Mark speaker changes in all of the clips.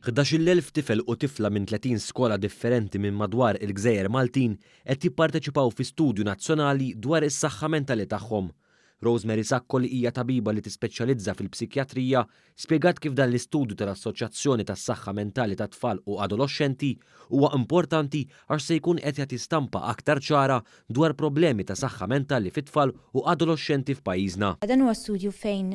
Speaker 1: 11,000 tifel u tifla minn 30 skola differenti minn madwar il-gżejjer Maltin qed jipparteċipaw fi studju nazzjonali dwar is-saħħa mentali tagħhom. Rosemary Sacco li hija tabiba li tispeċjalizza fil-psikjatrija spjegat kif dan l-istudju tal-Assoċjazzjoni tas-Saħħa Mentali tat-Tfal u Adoloxxenti huwa importanti għax se jkun qed jagħti stampa aktar ċara dwar problemi ta' saħħa mentali fit-tfal u adoloxxenti f'pajjiżna.
Speaker 2: Dan huwa studju fejn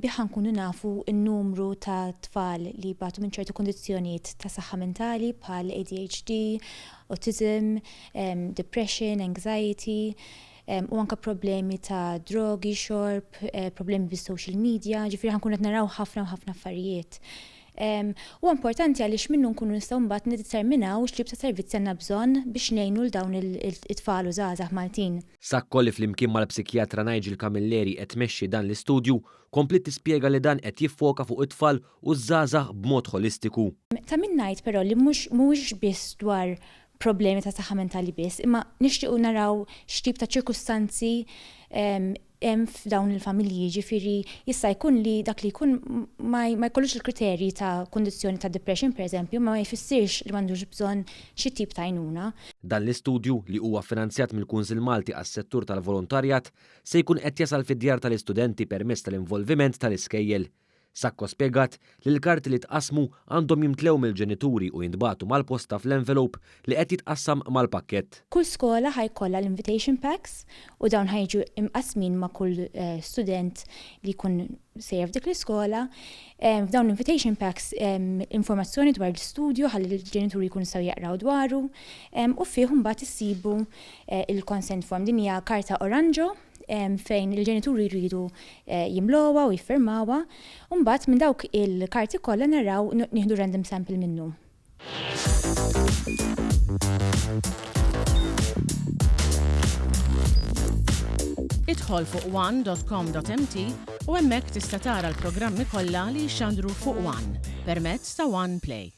Speaker 2: bih ħa nkunu nafu n-numru ta' tfal li jbatu minn ċertu kundizzjonijiet ta' saħħa mentali bħal ADHD, autism, depression, anxiety, u anke problemi ta' drogi, xorb, problemi bis-social media, ġifieri ħa nkunu qed naraw ħafna u ħafna affarijiet. Huwa importanti għaliex minnu nkunu nistgħu mbagħad niddeterminaw x'tip ta' servizzi għandna bżonn biex ngħinu 'l dawn it-tfal u żgħażagħ Maltin.
Speaker 1: Sacco li flimkien mal-psikjatra Nigel Camilleri qed tmexxi dan l-istudju, kompliet tispjega li dan qed jiffoka fuq it-tfal u ż-żgħażagħ b'mod ħolistiku.
Speaker 2: Ta' min ngħid però li mhux mhuwiex biss dwar problemi ta' saħħa mentali biss, imma nixtiequ naraw x'tip ta' ċirkustanzi hemm f'dawn il-familji, jiġifieri jista' jkun li dak li jkun ma jkollux il-kriterji ta' kundizzjoni ta' depression pereżempju, imma ma jfissirx li m'għandux bżonn xi tip ta' għajnuna.
Speaker 1: Dan l-istudju, li huwa ffinanzjat mill-Kunsill Malti għas-Settur tal-Volontarjat, se jkun qed jasal fid-djar tal-istudenti permezz tal-involviment tal-iskejjel. Sacco spjegat li l-karti li tqassmu għandhom jimtlew mill-ġenituri u jintbagħtu mal-posta fl-envelope li qed jitqassam mal-pakkett.
Speaker 2: Kull skola ħa jkollha l-invitation packs u dawn ħa jiġu imqassmin ma' kull student li jkun sejjer f'dik l-iskola. F'dawn l-invitation packs hemm informazzjoni dwar l-istudju ħalli l-ġenituri jkunu jistgħu jaqraw dwaru u fih imbagħad issibu l-consent form. Din hija karta oranġo fejn il-ġenituri jridu jimlowha u jiffirmawha, u mbagħad minn dawk il-karti kollha naraw nieħdu random sample minnu.
Speaker 3: Idħol fuq one dot com dot mt u hemmhekk tista' tara l-programmi kollha li jixxandru fuq one permezz ta' One Play.